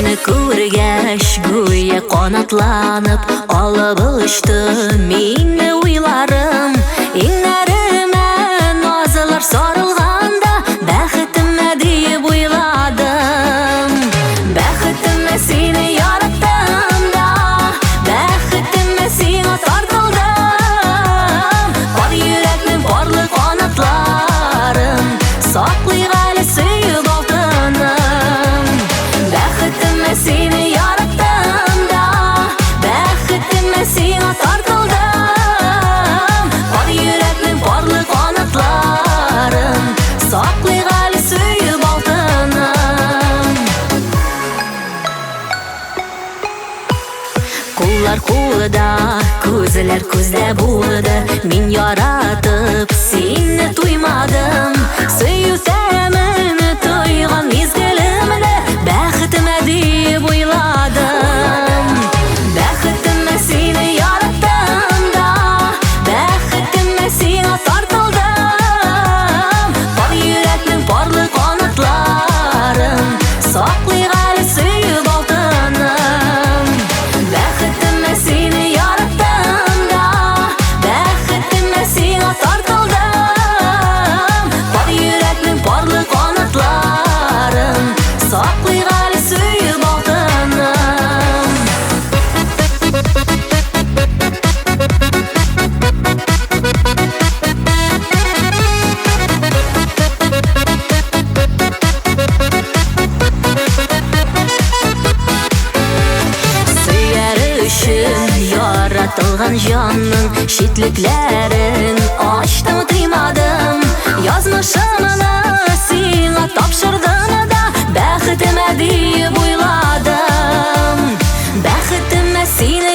Сине күргәч, гүя канатланып алып очты мине уйларым. Иңнәремә назлар сарылганда, бәхетемә диеп уйладым. Бәхетемә сине яраттым да, бәхетемә сиңа тартылдым. Пар йөрәкнең парлы канатларын саклыйк әле сөеп алтыным. Бәхетемә сине яраттым да, бәхетемә сиңа тартылдым. Пар йөрәкнең парлы канатларын саклыйк әле сөеп алтыным. Куллар кулда, күзләр күздә булды. Мин яратып сине туймадым. Сөю тәмен тойган мизгелемдә бәхетемә диеп уйладым. Бәхетемә сине яраттым да, бәхетемә сиңа тартылдым. Пар йөрәкнең парлы канатларын саклыйк әле сөеп алтыным. Бәхетемә сине яраттым да, бәхетемә сиңа тартылдым. Пар йөрәкнең парлы канатларын саклыйк әле сөеп алтыным. Сөяр өчен яратылган җанның читлекләрен ачтым, тыймадым. Язмышымны сиңа тапшырдым да, бәхетемә диеп уйладым. Бәхетемә сине